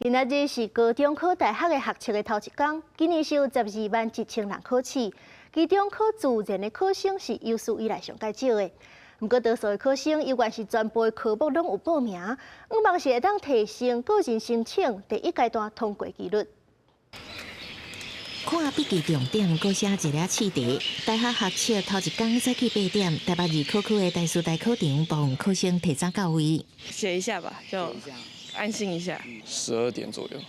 今仔日是高中考大學的學測的頭一工，今年是有12萬1千人考試，其中考自然的考生是有史以來上蓋少的。毋過多數的考生，猶原是全部的科目攏有報名，向望是會當提升個人申請第一階段通過幾率。看筆記重點，閣寫一粒試題。大學學測頭一工早起8點，台北二考區的台師大考場，部分考生提早到位。寫一下吧，就安心一下。 12點左右，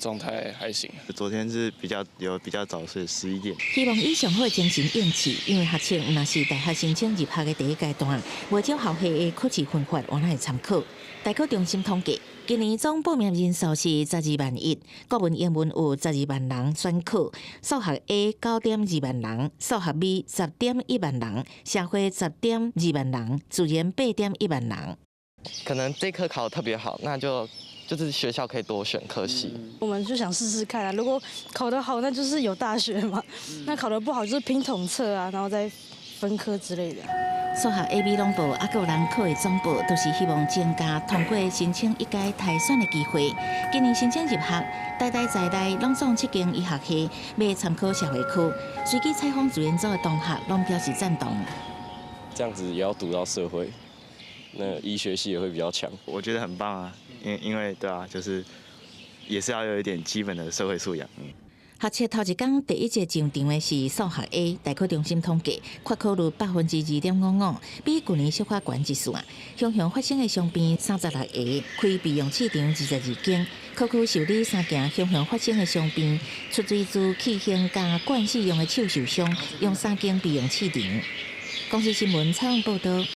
狀態還行。昨天是比較有比較早睡，11點。希望以上好的精神應試，因為學測若是大學申請入學的第一階段，袂少校系的考試分法，原來會參考。大考中心統計，今年總報名人數是12萬1，國文、英文有12萬人選考，數學 A 9.2萬人，數學 B 10.1萬人，社會10.2萬人，自然8.1萬人。可能這科考得特別好，那就是學校可以多選科系。我們就想試試看啊，如果考得好，那就是有大學嘛；那考得不好，就是拼統測啊，然後再分科之類的。數學 A、B 攏報，啊，閣有人考會總報，都是希望增加通過申請一階篩選的機會。今年申請入學，台大在內攏總七間醫學系欲參考社會科，隨機採訪自然組的同學攏表示贊同。這樣子也要讀到社會，那醫學系也會比較強。我覺得很棒啊，因為對啊，就是也是要有一點基本的社會素養。學測頭一工第一節上場的是數學 A，大考中心統計，缺考率2.55%，比舊年小可懸一絲。雄雄發生的傷病36个，開備用試場22間，考區受理三件雄雄發生的傷病，出水珠、氣胸佮慣使用的手受傷，用三間備用試場。公視新聞採訪報導。